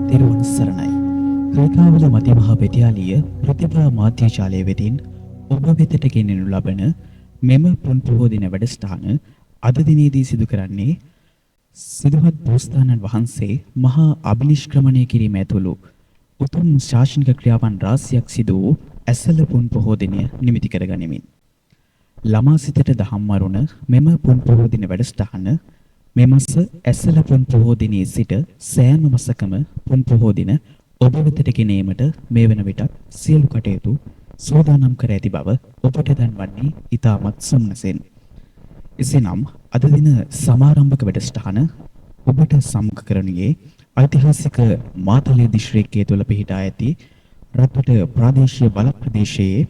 තෙරුවන් සරණයි. ක්‍රීකාවල මධ්‍ය මහා විද්‍යාලීය ප්‍රතිභා මාධ්‍ය ජාලය වෙතින් ඔබ වෙතට ගෙනෙනු ලබන මෙම පුන් පොහෝ දින වැඩසටහන අද දිනේදී සිදු කරන්නේ සිදුහත් බෝසතාණන් වහන්සේ මහා අභිනිෂ්ක්‍රමණය කිරීම ඇතුළු උතුම් ශාසනික ක්‍රියාවන් රාශියක් සිදු වූ ඇසළ පුන් පොහෝ දිනය නිමිති කර ගනිමින්. ළමා සිතට දහම් මරුණ මෙම පුන් පොහෝ දින වැඩසටහන මේ මස ඇසළ පුන් පොහෝ දිනයේ සිට සෑම මසකම පුන් පොහෝ දින ඔබ වෙතට ගෙන ඒමට මේ වන විටත් සියලු කටයුතු සූදානම් කර ඇති බව ඔබට දන්වන්නේ ඉතාමත් සොම්නසෙන්. එසේනම් අද දින සමාරම්භක වැඩසටහන ඔබට සම්මුඛ කරනුයේ ඓතිහාසික මාතලේ දිස්ත්‍රික්කය තුළ පිහිටා ඇති රත්වල ප්‍රාදේශීය බල ප්‍රදේශයේ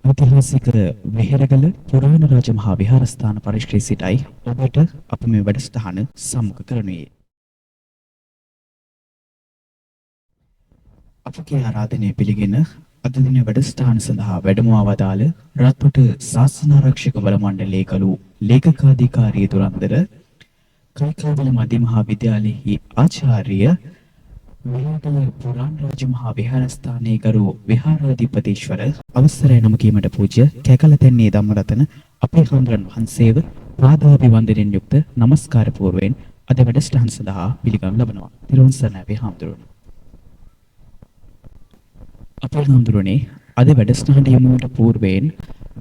ඓතිහාසික වෙහෙරගල පුරාණ රාජ මහා විහාරස්ථාන පරිශ්‍රයේ සිටයි ඔබට අප මේ වැඩසටහන සම්මුඛ කරනුයේ. අපගේ ආරාධනය පිළිගෙන අද දින වැඩසටහන සඳහා වැඩමවා වදාළ රත්වල ශාසනාරක්ෂක බල මණ්ඩලයේ කළු ලේකකාධිකාරී දුරන්දර කයිකාවල මධ්‍ය මහා විද්‍යාලයෙහි ආචාර්ය වෙහෙරගල පුරාණ රාජ මහා විහාරස්ථානයේ ගරු විහාරාධිපතීශ්වර අවසරයි නම කීමට පූජ්‍ය කැකලතැන්නේ ධම්මරතන අපේ හාමුදුරන් වහන්සේව පාදාභිවන්දනයෙන් යුක්ත নমස්කාර පූර්වයෙන් අද වැඩසටහන සඳහා පිළිගනු ලබනවා. තිරුවන් සරණයි අපේ හාමුදුරුවනේ. අපේ හාමුදුරුවනේ, අද වැඩසටහනට යොමු වීමට පූර්වයෙන්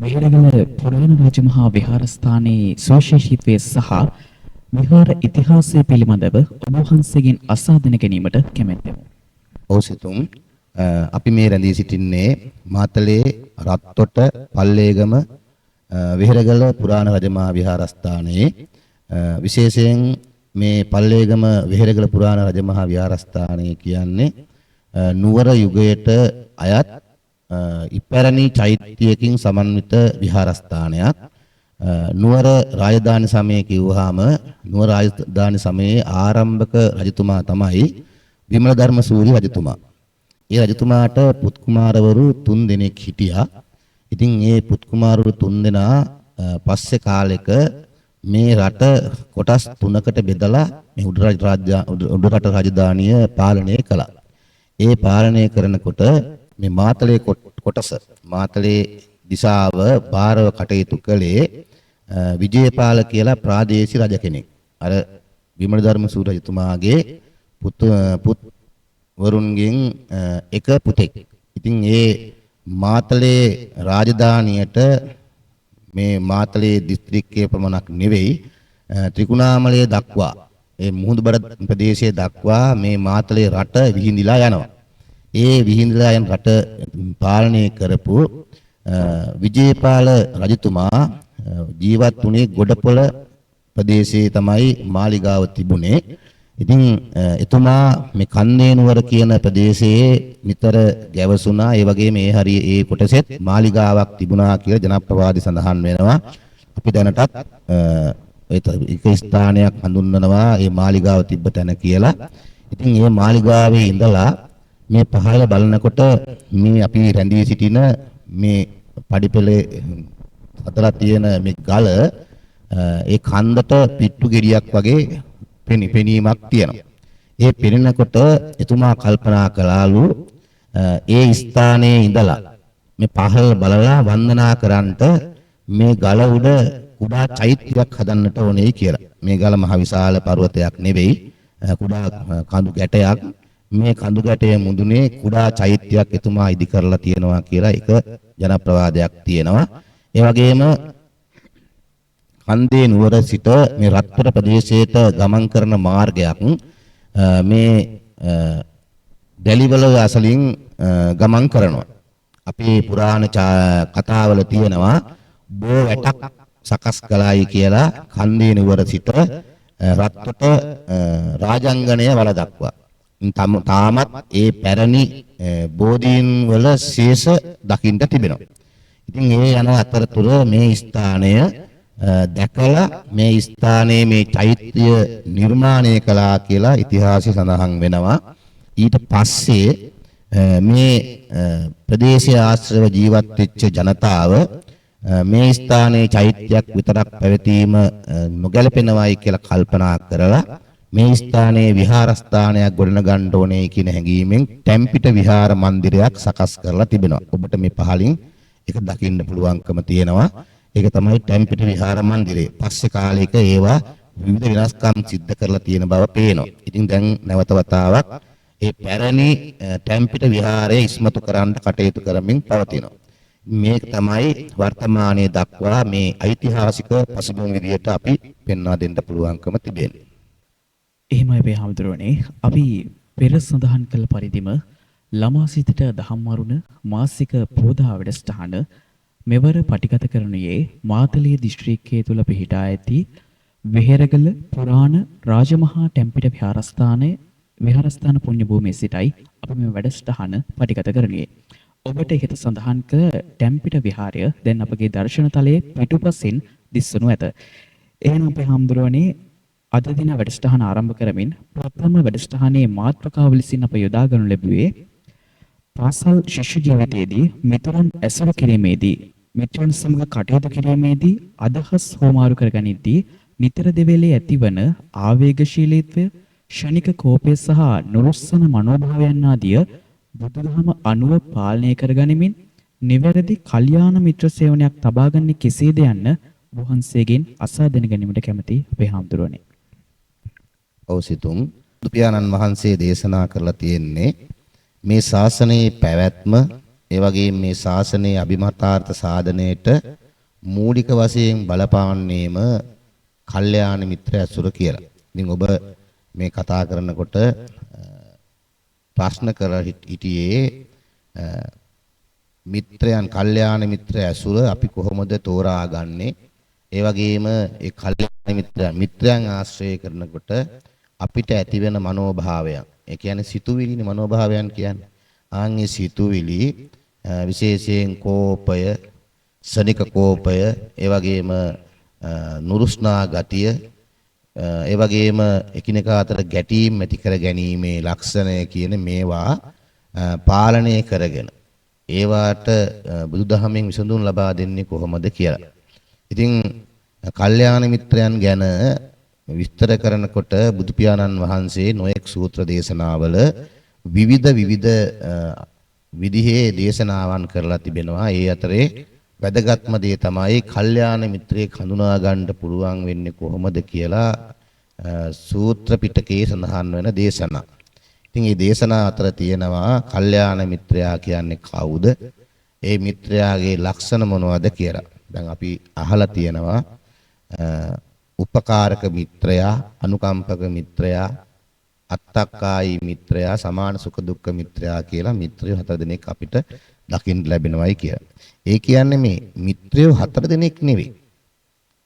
වෙහෙරගල පුරාණ රාජ මහා විහාරස්ථානයේ සුවිශේෂීත්වය සහ විහාර ඉතිහාසය පිළිබඳව ඔබ වහන්සේගෙන් අසා දැන ගැනීමට කැමැත්තෙමු. ඔව් සිතුම්, අපි මේ රැඳී සිටින්නේ මාතලේ රත්තොට පල්ලේගම වෙහෙරගල පුරාණ රජමහා විහාරස්ථානයේ. විශේෂයෙන් මේ පල්ලේගම වෙහෙරගල පුරාණ රජමහා විහාරස්ථානය කියන්නේ නුවර යුගයට අයත් ඉපැරණි චෛත්‍යයකින් සමන්විත විහාරස්ථානයක්. නුවර රාජධානි සමය කිව්වහම නුවර රාජධානි සමයේ ආරම්භක රජතුමා තමයි විමල ධර්ම සූරි රජතුමා. ඒ රජතුමාට පුත් කුමාරවරු 3 දෙනෙක් හිටියා. ඉතින් ඒ පුත් කුමාරවරු 3 දෙනා පස්සේ කාලෙක මේ රට කොටස් 3කට බෙදලා මේ උඩරට රාජධානිය පාලනය කළා. ඒ පාලනය කරනකොට මේ මාතලේ කොටස මාතලේ දිසාව භාරව කටයුතු කළේ විජයපාල කියලා ප්‍රාදේශීය රජ කෙනෙක්. අර විමල ධර්ම සූර රජතුමාගේ පුත් වරුන්ගෙන් එක පුතෙක්. ඉතින් ඒ මාතලේ රාජධානියට මේ මාතලේ දිස්ත්‍රික්කයේ පමණක් නෙවෙයි ත්‍රිකුණාමලය දක්වා ඒ මුහුදුබඩ ප්‍රදේශයේ දක්වා මේ මාතලේ රට විහිදිලා යනවා. ඒ විහිදිලා යන රට පාලනය කරපු විජේපාල රජතුමා ජීවත් වුණේ ගොඩපොළ ප්‍රදේශයේ තමයි මාලිගාව තිබුණේ. ඉතින් එතුමා මේ කන්දේ නුවර කියන ප්‍රදේශයේ නිතර ගැවසුණා. ඒ වගේම ඒ හරිය ඒ කොටසෙත් මාලිගාවක් තිබුණා කියලා ජනප්‍රවාදී සඳහන් වෙනවා. අපි දැනටත් එක ස්ථානයක් හඳුන්වනවා ඒ මාලිගාව තිබ්බ තැන කියලා. ඉතින් මේ මාලිගාවේ ඉඳලා මේ පහළ බලනකොට මේ අපි රැඳී සිටින මේ පඩිපෙළේ හදලා තියෙන මේ ගල ඒ කන්දට පිට්ටු ගෙඩියක් වගේ පෙනීමක් තියෙනවා. ඒ පෙනෙනකොට එතුමා කල්පනා කළාලු ඒ ස්ථානයේ ඉඳලා මේ පහළ බලලා වන්දනා කරන්නට මේ ගල උඩ කුඩා චෛත්‍යයක් හදන්නට ඕනේ කියලා. මේ ගල මහ විශාල පර්වතයක් නෙවෙයි, කුඩා කඳු ගැටයක්. මේ කඳු ගැටය මුදුනේ කුඩා චෛත්‍යයක් එතුමා ඉදි කරලා තියෙනවා කියලා එක ජනප්‍රවාදයක් තියෙනවා. ඒ වගේම කන්දේ නුවර සිට මේ රත්පොර ප්‍රදේශයට ගමන් කරන මාර්ගයක් මේ දැලිවල අසලින් ගමන් කරනවා. අපේ පුරාණ කතාවල තියෙනවා බෝ වැටක් සකස් කළායි කියලා කන්දේ නුවර සිට රත්පොත රාජංගණය වල දක්වා. තාමත් ඒ පැරණි බෝධීන් වල ශේෂ දකින්න තිබෙනවා. ඉතින් ඒ යන අතරතුර මේ ස්ථානය දැකලා මේ ස්ථානයේ මේ චෛත්‍ය නිර්මාණය කළා කියලා ඉතිහාසය සඳහන් වෙනවා. ඊට පස්සේ මේ ප්‍රදේශය ආශ්‍රව ජීවත් වෙච්ච ජනතාව මේ ස්ථානයේ චෛත්‍යයක් විතරක් පැවතීම නොගැලපෙනවයි කියලා කල්පනා කරලා මේ ස්ථානයේ විහාරස්ථානයක් ගොඩනගන්න ඕනේ කියන හැඟීමෙන් ටැම්පිට විහාර මන්දිරයක් සකස් කරලා තිබෙනවා. ඔබට මේ පහලින් ඒක දකින්න පුළුවන්කම තියෙනවා. ඒක තමයි ටැම්පිට විහාර මන්දිරය. පස්සේ කාලයක ඒවා විවිධ වෙනස්කම් සිද්ධ කරලා තියෙන බව පේනවා. ඉතින් දැන් නැවත වතාවක් ඒ පැරණි ටැම්පිට විහාරය ඉස්මතු කරන්න කටයුතු කරමින් පවතිනවා. මේක තමයි වර්තමානයේ දක්වා මේ ඓතිහාසික පසුබිම විදියට අපි පෙන්වා දෙන්න පුළුවන්කම තිබෙන්නේ. එහෙමයි අපේ හාමුදුරුවනේ, අපි පෙර සඳහන් කළ පරිදිම ළමා සිතට දහම් මරුණ මාසික පෝදා වැඩසටහන මෙවර පටිගත කරනුයේ මාතලේ දිස්ත්‍රික්කයේ තුල පිහිටා ඇති වෙහෙරගල පුරාණ රාජමහා ටැම්පිට විහාරස්ථාන පුණ්‍ය භූමියේ සිටයි අපි මේ වැඩසටහන පටිගත කරනුයේ. ඔබට ඉහත සඳහන් කළ ටැම්පිට විහාරය දැන් අපගේ දර්ශන තලයේ පිටුපසින් දිස්වනු ඇත. එහෙනම් අපේ හාමුදුරුවනේ, අද දින වැඩසටහන ආරම්භ කරමින් ප්‍රථම වැඩසටහනේ මාතෘකාව ලෙසින් අප යොදා ගනු ලැබුවේ පාසල් ශිෂ්‍ය ජීවිතයේදී මිතුරන් ඇසුරු කිරීමේදී, මිත්‍රයන් සමග කටයුතු කිරීමේදී, අදහස් හුවමාරු කරගනිද්දී නිතර දෙවේලේ ඇතිවන ආවේගශීලීත්වය, ක්ෂණික කෝපය සහ නුරුස්සන මනෝභාවයන් ආදිය බුදුදහම අනුව පාලනය කරගනිමින් නිවැරදි කල්යාණ මිත්‍ර සේවනයක් තබා ගන්නේ කෙසේද යන්න වහන්සේගෙන් අසා දැන ගැනීමට කැමැති අපේ හාමුදුරුවනේ. ඔව් සිතුම්, බුදු පියාණන් වහන්සේ දේශනා කරලා තියෙන්නේ මේ ශාසනයේ පැවැත්ම, ඒ වගේම මේ ශාසනයේ අභිමතාර්ථ සාධනයට මූලික වශයෙන් බලපාන්නේම කල්යාණ මිත්‍ර ඇසුර කියලා. ඉතින් ඔබ මේ කතා කරනකොට ප්‍රශ්න කරලා හිටියේ මිත්‍රයන්, කල්යාණ මිත්‍ර ඇසුර අපි කොහොමද තෝරාගන්නේ? ඒ වගේම ඒ කල්යාණ මිත්‍රයන් ආශ්‍රය කරනකොට අපිට ඇතිවෙන මනෝභාවයන්, ඒ කියන්නේ සිතුවිලිනේ මනෝභාවයන් කියන්නේ. ආන් ඒ සිතුවිලි විශේෂයෙන් කෝපය, ශනික කෝපය, ඒ වගේම නුරුස්නා ගතිය, ඒ වගේම එකිනෙකා අතර ගැටීම් ඇති කර ගැනීමේ ලක්ෂණය කියන මේවා පාලනය කරගෙන ඒවාට බුදුදහමෙන් විසඳුම් ලබා දෙන්නේ කොහොමද කියලා. ඉතින් කල්යාණ මිත්‍රයන් ගැන විස්තර කරනකොට බුදු පියාණන් වහන්සේ නොයෙක් සූත්‍ර දේශනාවල විවිධ විවිධ විදිහේ දේශනාවන් කරලා තිබෙනවා. ඒ අතරේ වැදගත්ම දේ තමයි කල්යාණ මිත්‍රයෙක් හඳුනා ගන්න පුළුවන් වෙන්නේ කොහොමද කියලා සූත්‍ර පිටකයේ සඳහන් වෙන දේශනා. ඉතින් මේ දේශනා අතර තියෙනවා කල්යාණ මිත්‍රයා කියන්නේ කවුද? ඒ මිත්‍රයාගේ ලක්ෂණ මොනවද කියලා. දැන් අපි අහලා තියෙනවා උපකාරක මිත්‍රයා, අනුකම්පක මිත්‍රයා, අත්තක්කායි මිත්‍රයා, සමාන සුඛ දුක්ඛ මිත්‍රයා කියලා මිත්‍රයෝ හතර දෙනෙක් අපිට දකින්න ලැබෙනවයි කියලා. ඒ කියන්නේ මේ මිත්‍රයෝ හතර දෙනෙක් නෙවෙයි.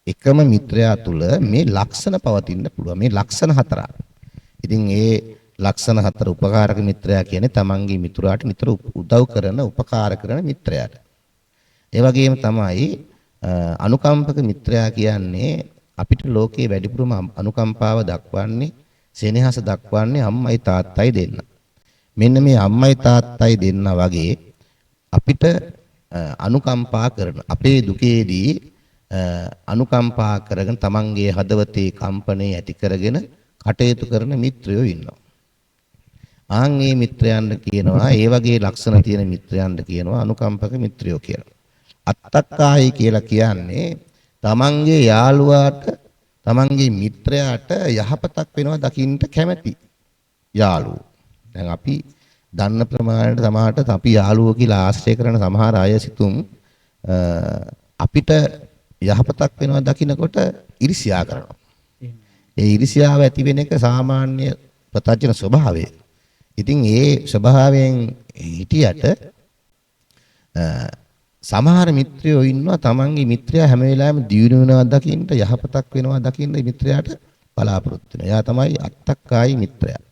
එකම මිත්‍රයා තුල මේ ලක්ෂණ පවතින්න පුළුවන්. මේ ලක්ෂණ හතරක්. ඉතින් ඒ ලක්ෂණ හතර, උපකාරක මිත්‍රයා කියන්නේ තමන්ගේ මිතුරාට නිතර උදව් කරන, උපකාර කරන මිත්‍රයාට. ඒ වගේම තමයි අනුකම්පක මිත්‍රයා කියන්නේ අපිට ලෝකේ වැඩිපුරම අනුකම්පාව දක්වන්නේ, සෙනෙහස දක්වන්නේ අම්මයි තාත්තයි දෙන්න. මෙන්න මේ අම්මයි තාත්තයි දෙන්න වගේ අපිට අනුකම්පා කරන, අපේ දුකේදී අනුකම්පා කරගෙන තමන්ගේ හදවතේ කම්පණය ඇති කරගෙන කටයුතු කරන මිත්‍රයෝ ඉන්නවා. ආන් මේ මිත්‍රයන්ට කියනවා, ඒ වගේ ලක්ෂණ තියෙන මිත්‍රයන්ට කියනවා අනුකම්පක මිත්‍රයෝ කියලා. අත්තක්කායි කියලා කියන්නේ තමන්ගේ යාළුවාට, තමන්ගේ මිත්‍රයාට යහපතක් වෙනවා දකින්න කැමැති යාළුවෝ. දැන් අපි දන්න ප්‍රමාණයට සමහරට අපි යාළුවෝ කියලා ආශ්‍රය කරන සමහර අය සිතුම් අපිට යහපතක් වෙනවා දකිනකොට ඉරිසියා කරනවා. ඒ ඉරිසියාව ඇති වෙන එක සාමාන්‍ය ප්‍රත්‍යක්ෂ ස්වභාවය. ඉතින් ඒ ස්වභාවයෙන් හිටියට සමහර මිත්‍රයෝ ඉන්නවා තමන්ගේ මිත්‍රයා හැම වෙලාවෙම දියුණු වෙනවා දකින්න, යහපතක් වෙනවා දකින්න මිත්‍රයාට බලාපොරොත්තු වෙනවා. එයා තමයි අත්තක්කායි මිත්‍රයා.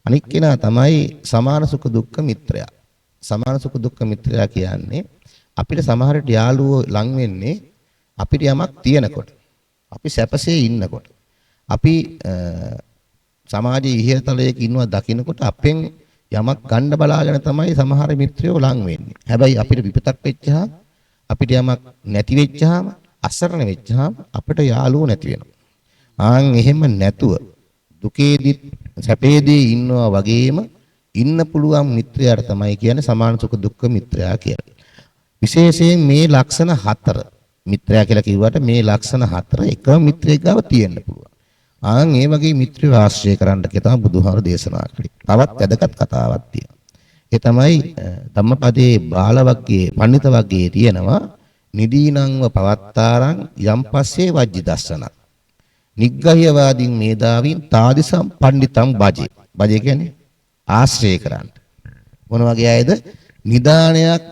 අනික් කෙනා තමයි සමාන සුඛ දුක්ඛ මිත්‍රයා. සමාන සුඛ දුක්ඛ මිත්‍රයා කියන්නේ අපිට සමහරට යාළුවෝ ලං වෙන්නේ අපිට යමක් තියෙනකොට, අපි සැපසේ ඉන්නකොට, අපි සමාජයේ ඉහළ තලයක ඉන්නවා දකින්නකොට අපෙන් යමක් ගන්න බලාගෙන තමයි සමහර මිත්‍රයෝ ලං වෙන්නේ. හැබැයි අපිට විපතක් වෙච්චහම, අපිට යමක් නැති වෙච්චහම, අසරණ වෙච්චහම අපිට යාළුවෝ නැති වෙනවා. ආන් එහෙම නැතුව දුකේදීත් සැපේදී ඉන්නවා වගේම ඉන්න පුළුවන් මිත්‍රයාට තමයි කියන්නේ සමාන සුඛ දුක්ඛ මිත්‍රයා කියලා. විශේෂයෙන් මේ ලක්ෂණ හතර මිත්‍රයා කියලා කිව්වට මේ ලක්ෂණ හතර එකම මිත්‍රයෙක් ගාව තියෙන්න පුළුවන්. ආන් ඒ වගේ මිත්‍රයව ආශ්‍රය කරන්න කියලා තමයි බුදුහාර දේශනා කළේ. තවත් වැදගත් කතාවක් තියෙනවා. ඒ තමයි ධම්මපදයේ බාල වග්ගයේ පණ්ඩිත වග්ගයේ තියෙනවා නිදීනංව පවත්තාරං යම් පස්සේ වජ්ජි දස්සනං නිග්ගහ්‍යවාදීන් මේදාවින් තාදිසම් පණ්ඩිතං බජේ. බජේ කියන්නේ ආශ්‍රය කරන්න. මොන වගේ අයද? නිදානයක්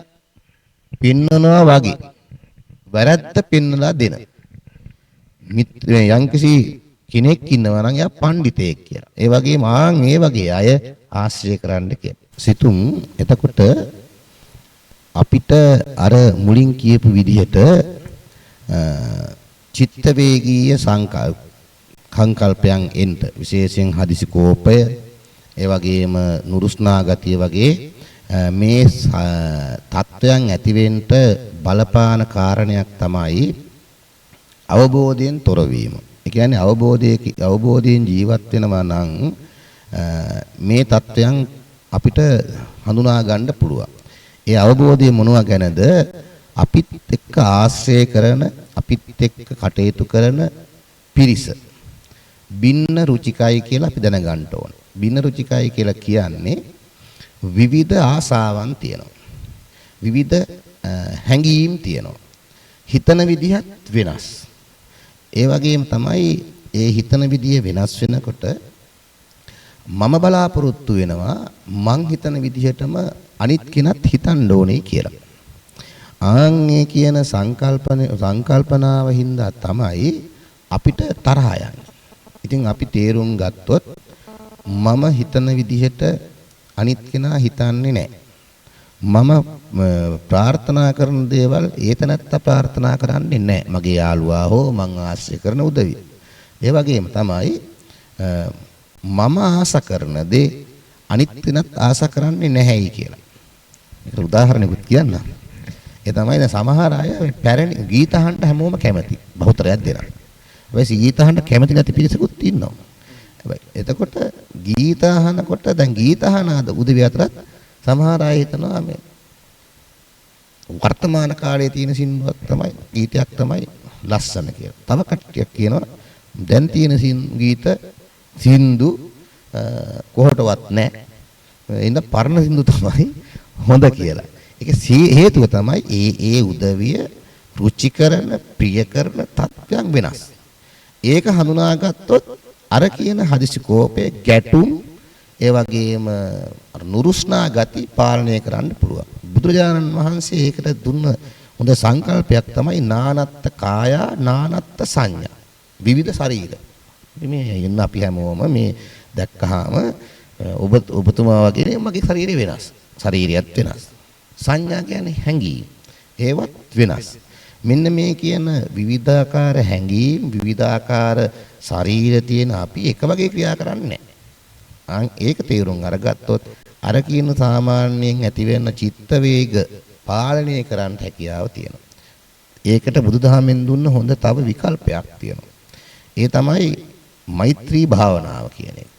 පෙන්වනවා වගේ වැරද්ද පෙන්වලා දෙන මිත්‍ර යම්කිසි කෙනෙක් ඉන්නවා නම් එයා පණ්ඩිතයෙක් කියලා. ඒ වගේම ආන් ඒ වගේ අය ආශ්‍රය කරන්න කියලා. සිතුම් එතකොට අපිට අර මුලින් කියපු විදිහට චිත්ත වේගීය සංකල්පයන් එන්න විශේෂයෙන් හදිසි කෝපය, ඒ වගේම නුරුස්නා ගතිය වගේ මේ තත්වයන් ඇතිවෙන්න බලපාන කාරණයක් තමයි අවබෝධයෙන් තොරවීම. ඒ කියන්නේ අවබෝධයෙන් ජීවත් වෙනවා නම් මේ තත්වයන් අපිට හඳුනා ගන්න පුළුවන්. ඒ අවබෝධය මොනවා ගැනද? අපිත් එක්ක ආශ්‍රය කරන, අපිත් එක්ක කටයුතු කරන පිරිස බින්න රුචිකයි කියලා අපි දැනගන්න ඕන. බින්න රුචිකයි කියලා කියන්නේ විවිධ ආසාවන් තියෙනවා. විවිධ හැඟීම් තියෙනවා. හිතන විදිහත් වෙනස්. ඒ වගේම තමයි ඒ හිතන විදිය වෙනස් වෙනකොට මම බලාපොරොත්තු වෙනවා මං හිතන විදිහටම අනිත් කෙනත් හිතන්න ඕනේ කියලා. ආන් ඒ කියන සංකල්පනාව හින්දා තමයි අපිට තරහ යන්නේ. ඉතින් අපි තේරුම් ගත්තොත් මම හිතන විදිහට අනිත් කෙනා හිතන්නේ නැහැ. මම ප්‍රාර්ථනා කරන දේවල් ඒ තැනත්තා ප්‍රාර්ථනා කරන්නේ නැහැ. මගේ යාළුවා හෝ මං ආශ්‍රය කරන උදවිය. ඒ වගේම තමයි මම ආස කරන දේ අනිත් කෙනත් ආස කරන්නේ නැහැයි කියලා. ඒකට උදාහරණයකුත් කියන්නම්. ඒ තමයි දැන් සමහර අය මේ පැරණි ගීත අහන්න හැමෝම කැමති. බහුතරයක් දෙනා. හැබැයි ගීත අහන්න කැමති නැති පිරිසකුත් ඉන්නවා. හැබැයි එතකොට ගීත අහනකොට දැන් ගීත අහන උදවිය අතරත් සමහර අය හිතනවා මේ වර්තමාන කාලයේ තියෙන සින්දුවක් තමයි ගීතයක් තමයි ලස්සන කියලා. තව කට්ටියක් කියනවා දැන් තියෙන ගීත සින්දු කොහටවත් නැහැ. එන්න පරණ සින්දු තමයි හොඳ කියලා. ඒක හේතුව තමයි ඒ ඒ උදවිය රුචි කරන ප්‍රිය කරන තත්ත්වයන් වෙනස්. ඒක හඳුනාගත්තොත් අර කියන හදිසි කෝපය, ගැටුම්, ඒ වගේම අර නුරුස්නා ගති පාලනය කරන්න පුළුවන්. බුදුරජාණන් වහන්සේ ඒකට දුන්න හොඳ සංකල්පයක් තමයි නානත්ත් කායා නානත්ත් සංඥා. විවිධ ශරීර. මේ එන්න අපි හැමෝම මේ දැක්කහම ඔබතුමා වගේ මගේ ශරීරය වෙනස්. ශරීරයත් වෙනස්. සංඥා කියන්නේ හැඟීම්. ඒවත් වෙනස්. මෙන්න මේ කියන විවිධාකාර හැඟීම්, විවිධාකාර ශරීර තියෙන අපි එක වගේ ක්‍රියා කරන්නේ නැහැ. ඒක තේරුම් අරගත්තොත් අර කියන සාමාන්‍යයෙන් ඇති වෙන චිත්ත වේග පාලනය කරන්න හැකියාව තියෙනවා. ඒකට බුදුදහමෙන් දුන්න හොඳ තව විකල්පයක් තියෙනවා. ඒ තමයි මෛත්‍රී භාවනාව කියන එක.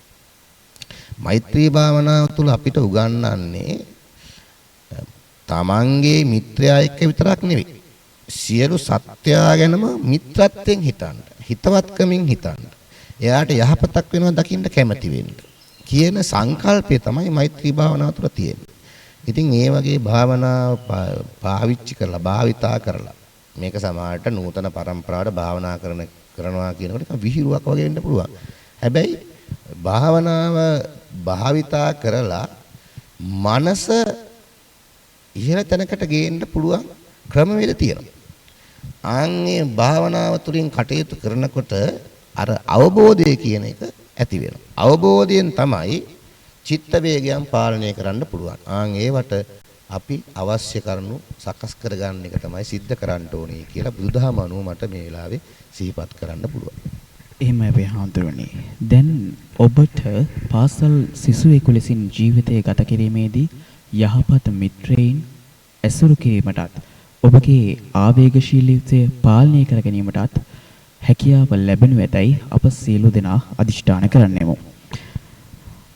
මෛත්‍රී භාවනාව තුළ අපිට උගන්වන්නේ තමන්ගේ මිත්‍රයා එක්ක විතරක් නෙවෙයි, සියලු සත්වයා ගැනම මිත්‍රත්වයෙන් හිතන්න, හිතවත්කමින් හිතන්න, එයාට යහපතක් වෙනවා දකින්න කැමති වෙන්න කියන සංකල්පය තමයි මෛත්‍රී භාවනාව තුළ තියෙන්නේ. ඉතින් ඒ වගේ භාවනාව පාවිච්චි කරලා භාවිතා කරලා මේක සමහරට නූතන පරම්පරාවට භාවනා කරනවා කියනකොට නිකන් විහිළුවක් වගේ වෙන්න පුළුවන්. හැබැයි භාවනාව භාවිතා කරලා මනස ඉහළ තැනකට ගේන්න පුළුවන් ක්‍රමවේද තියෙනවා. ආන් මේ භාවනාව තුළින් කටයුතු කරනකොට අර අවබෝධය කියන එක ඇති වෙනවා. අවබෝධයෙන් තමයි චිත්ත වේගයන් පාලනය කරන්න පුළුවන්. ආන් ඒවට අපි අවශ්‍ය කරුණු සකස් කරගන්න එක තමයි සිද්ධ කරන්න ඕනේ කියලා බුදුදහම අනුව මට මේ වෙලාවේ සිහිපත් කරන්න පුළුවන්. එහෙමයි අපේ හාමුදුරනේ. දැන් ඔබට පාසල් සිසුවෙකු ලෙසින් ජීවිතය ගත කිරීමේදී යහපත් මිත්‍රයින් ඇසුරු කිරීමටත් ඔබගේ ආවේගශීලීත්වය පාලනය කර ගැනීමටත් හැකියාව ලැබෙනු ඇතැයි අප සියලු දෙනා අධිෂ්ඨාන කරන්නෙමු.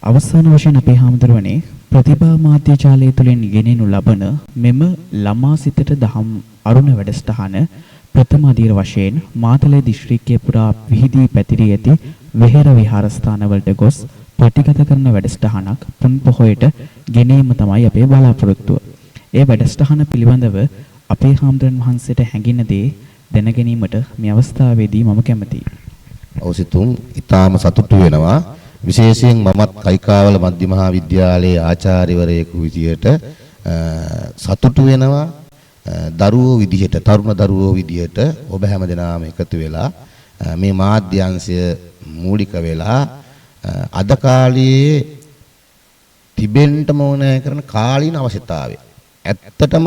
අවසාන වශයෙන් අපේ හාමුදුරුවනේ, ප්‍රතිභා මාධ්‍ය ජාලය තුළින් ගෙනෙනු ලබන මෙම ළමා සිතට දහම් අරුණ වැඩසටහන ප්‍රථම අදියර වශයෙන් මාතලේ දිස්ත්‍රික්කය පුරා විහිදී පැතිරී ඇති වෙහෙර විහාරස්ථානවලට ගොස් පටිගත කරන වැඩසටහනක් පුන් පොහොයට ගෙනීම තමයි අපේ බලාපොරොත්තුව. ඒ වැඩසටහන පිළිබඳව අපේ හාමුදුරන් වහන්සේට හැඟෙන දේ දැන ගැනීමට මේ අවස්ථාවේදී මම කැමතියි. ඔව් සිතුම්, ඉතාම සතුටු වෙනවා. විශේෂයෙන් මමත් කයිකාවල මධ්‍ය මහා විද්‍යාලයේ ආචාර්යවරයෙකු විදියට සතුටු වෙනවා, දරුවෝ විදිහට, තරුණ දරුවෝ විදිහට ඔබ හැම දෙනාම එකතු වෙලා මේ මාධ්‍යංශය මූලික වෙලා අද කාලයේ තිබෙන්නම ඕනෑ කරන කාලීන අවශ්‍යතාවය. ඇත්තටම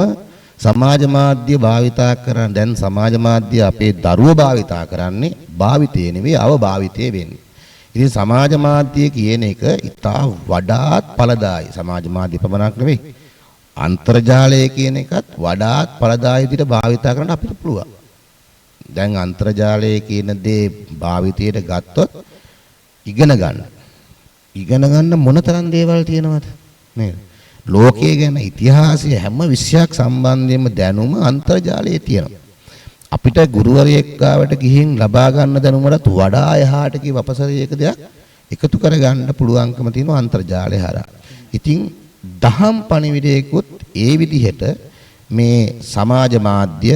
සමාජ මාධ්‍ය භාවිතා කරන, දැන් සමාජ මාධ්‍ය අපේ දරුවෝ භාවිතා කරන්නේ, භාවිතය නෙවෙයි අවභාවිතය වෙන්නේ. ඉතින් සමාජ මාධ්‍ය කියන එක ඉතා වඩාත් ඵලදායි. සමාජ මාධ්‍ය පමණක් නෙවෙයි, අන්තර්ජාලය කියන එකත් වඩාත් ඵලදායී විදිහට භාවිතා කරන්න අපිට පුළුවන්. දැන් අන්තර්ජාලය කියන දේ භාවිතයට ගත්තොත් ඉගෙන ගන්න. ඉගෙන ගන්න මොනතරම් දේවල් තියෙනවද නේද? ලෝකය ගැන, ඉතිහාසය, හැම විෂයක් සම්බන්ධයෙන්ම දැනුම අන්තර්ජාලයේ තියෙනවා. අපිට ගුරුවරයෙක් ගාවට ගිහින් ලබා ගන්න දැනුමටත් වඩා එහාට ගිය වපසරියක දෙයක් එකතු කරගන්න පුළුවන්කම තියෙනවා අන්තර්ජාලය හරහා. ඉතින් දහම් පණිවිඩයකුත් ඒ විදිහට මේ සමාජ මාධ්‍ය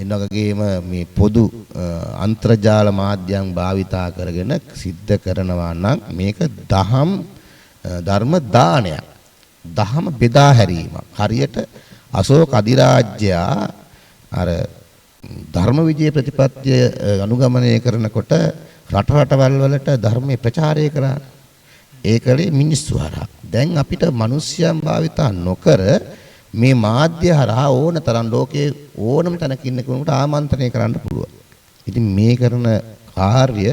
එනගේම මේ පොදු අන්තර්ජාල මාධ්‍යයන් භාවිතා කරගෙන සිද්ධ කරනවා නම් මේක දහම් ධර්ම දානයක්. දහම බෙදා හැරීමක්. හරියට අශෝක අධිරාජ්‍යයා අර ධර්ම විජය ප්‍රතිපත්තිය අනුගමනය කරනකොට රට රටවල් වලට ධර්මයේ ප්‍රචාරය කරා. ඒ කලේ මිනිස්සු හරහා. දැන් අපිට මිනිස්යන් භාවිතා නොකර මේ මාධ්‍ය හරහා ඕන තරම් ලෝකයේ ඕනම තැනක ඉන්න කෙනෙකුට ආමන්ත්‍රණය කරන්න පුළුවන්. ඉතින් මේ කරන කාර්ය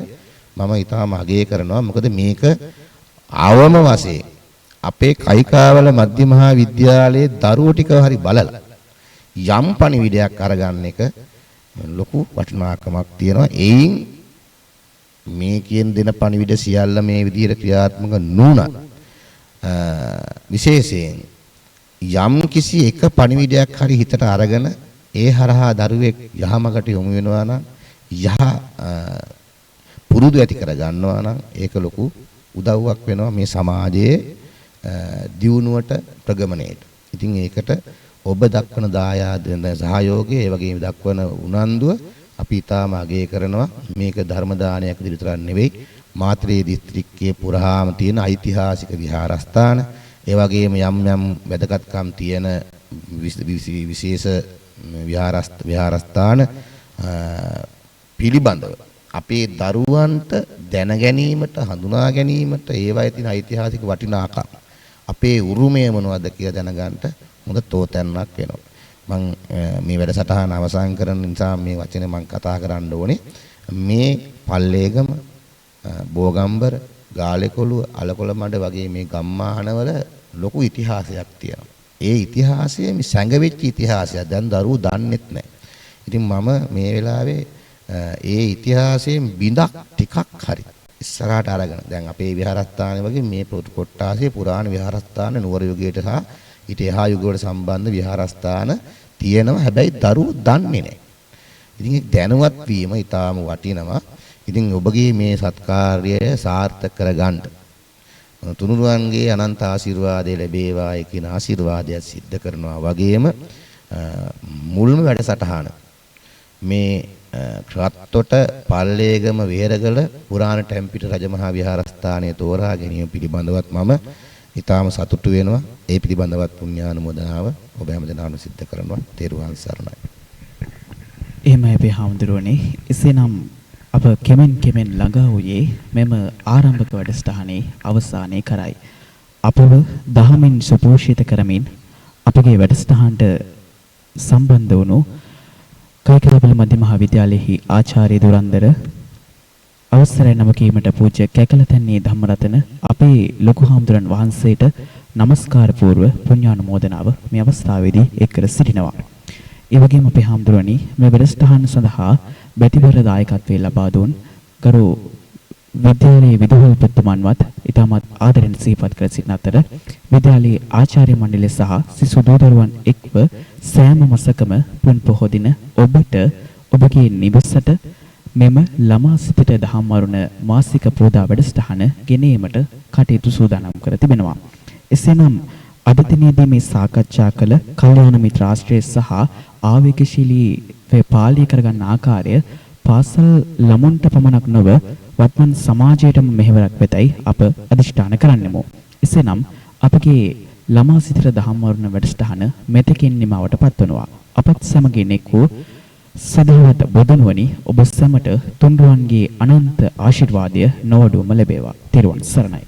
මම ඊටාම අගය කරනවා. මොකද මේක අවම වශයෙන් අපේ කයිකාවල මධ්‍ය මහා විද්‍යාලයේ දරුවෝ ටික හරි බලලා යම් පණිවිඩයක් අරගන්න එක ලොකු වටිනාකමක් තියෙනවා. එයින් මේ කියන දෙන පණිවිඩ සියල්ල මේ විදිහට ක්‍රියාත්මක නුනත් විශේෂයෙන් යම් කිසි එක පණිවිඩයක් හරි හිතට අරගෙන ඒ හරහා දරුවෙක් යහමඟට යොමු වෙනවා නම්, යහ පුරුදු ඇති කර ගන්නවා නම් ඒක ලොකු උදව්වක් වෙනවා මේ සමාජයේ දියුණුවට, ප්‍රගමණයට. ඉතින් ඒකට ඔබ දක්වන දායාද සහයෝගය, ඒ වගේම දක්වන උනන්දුව අපි ඊටාම අගය කරනවා. මේක ධර්ම දානයක් විතර නෙවෙයි, මාත්‍රේ දිස්ත්‍රික්කයේ පුරාම තියෙන ඓතිහාසික විහාරස්ථාන, ඒ වගේම යම් යම් වැදගත්කම් තියෙන විශේෂ විහාරස්ථාන පිළිබඳව අපේ දරුවන්ට දැන ගැනීමට, හඳුනා ගැනීමට, ඒවායේ තියෙන ඓතිහාසික වටිනාකම්, අපේ උරුමය මොනවද කියලා දැනගන්න හොඳ තෝතැන්නක් වෙනවා. මං මේ වැඩසටහන අවසන් කරන නිසා මේ වචනේ මං කතා කරන්න ඕනේ. මේ පල්ලේගම, බෝගම්බර, ගාලේකොළුව, අලකොළමඩ වගේ මේ ගම්මානවල ලොකු ඉතිහාසයක් තියෙනවා. ඒ ඉතිහාසය මේ සැඟවෙච්ච ඉතිහාසයක්. දැන් දරුවෝ දන්නෙත් නැහැ. ඉතින් මම මේ වෙලාවේ ඒ ඉතිහාසයෙන් බිඳක් ටිකක් හරි ඉස්සරහට අරගෙන, දැන් අපේ විහාරස්ථානයේ වගේ මේ කොට්ටාසයේ පුරාණ විහාරස්ථාන නුවර යුගයට සහ ඊට එහා යුගවලට සම්බන්ධ විහාරස්ථාන තියෙනවා. හැබැයි දරුවෝ දන්නේ නැහැ. ඉතින් ඒ දැනුවත් වීම ඊටාම වටිනවා. ඉතින් ඔබගේ මේ සත්කාර්යය සාර්ථක කරගන්න තුනුරුවන්ගේ අනන්ත ආශිර්වාදය ලැබේවායි කියන ආශිර්වාදය සිද්ධ කරනවා වගේම මුල්ම වැඩසටහන මේ රත්තොට පල්ලේගම වෙහෙරගල පුරාණ ටැම්පිට රජමහා විහාරස්ථානය තෝරා ගැනීම පිළිබඳවත් මම ඊටාම සතුටු වෙනවා. ඒ පිළිබඳවත් පුණ්‍යානුමෝදනාව ඔබ හැම දෙනාම සිද්ධ කරනවා. තෙරුවන් සරණයි. එහෙමයි අපේ හාමුදුරුවනේ. එසේනම් අප කෙමෙන් කෙමෙන් ළඟා වූයේ මෙම ආරම්භක වැඩසටහනේ අවසානයේ කරයි. අපව දහමින් සුපෝෂිත කරමින් අපගේ වැඩසටහනට සම්බන්ධ වුණු කයිකලපල මධ්‍ය මහා විද්‍යාලයෙහි ආචාර්ය දුරන්දර අවසරයි නම කීමට පූජ්‍ය කැකලතැන්නේ ධම්මරතන අපේ ලොකු හාමුදුරන් වහන්සේට নমස්කාර පූර්ව පුණ්‍යානුමෝදනාව මේ අවස්ථාවේදී එක් කර සිටිනවා. ඒ වගේම අපේ හාමුදුරනි, මේ වැඩසටහන සඳහා බැතිබර දායකත්වයේ ලබා දුන් ගරු විද්‍යාලයේ විදුහල්පතිතුමන්වත් ඉතාමත් ආදරෙන් සිහිපත් කර සිටින අතර, විද්‍යාලයේ ආචාර්ය මණ්ඩලය සහ සිසු දූ දරුවන් එක්ව සෑම මසකම පුන් පොහෝ දින ඔබට ඔබගේ නිවසට මෙම ළමා සිතට දහම් වරුණ මාසික පෝදා වැඩසටහන ගෙන ඒමට කටයුතු සූදානම් කර තිබෙනවා. එසේනම් අද දිනේදී මේ සාකච්ඡා කළ කල්යාණ මිත්‍ර ආශ්‍රය සහ ආවේගශීලී පාලනය කරගන්න ආකාරය පාසල් ළමුන්ට පමණක් නොව වත්මන් සමාජයටම මෙහෙවරක් වෙතයි අප අධිෂ්ඨාන කරන්නෙමු. එසේනම් අපගේ ළමා සිතට දහම් වරුණ වැඩසටහන මෙතකින් නිමවට පත්වනවා. අපත් සමගින් එක් වූ සදහවත් බොදුනුවනි, ඔබ සැමට තුන්රුවන්ගේ අනන්ත ආශිර්වාදය නොවඩුවම ලැබේවා. තෙරුවන් සරණයි.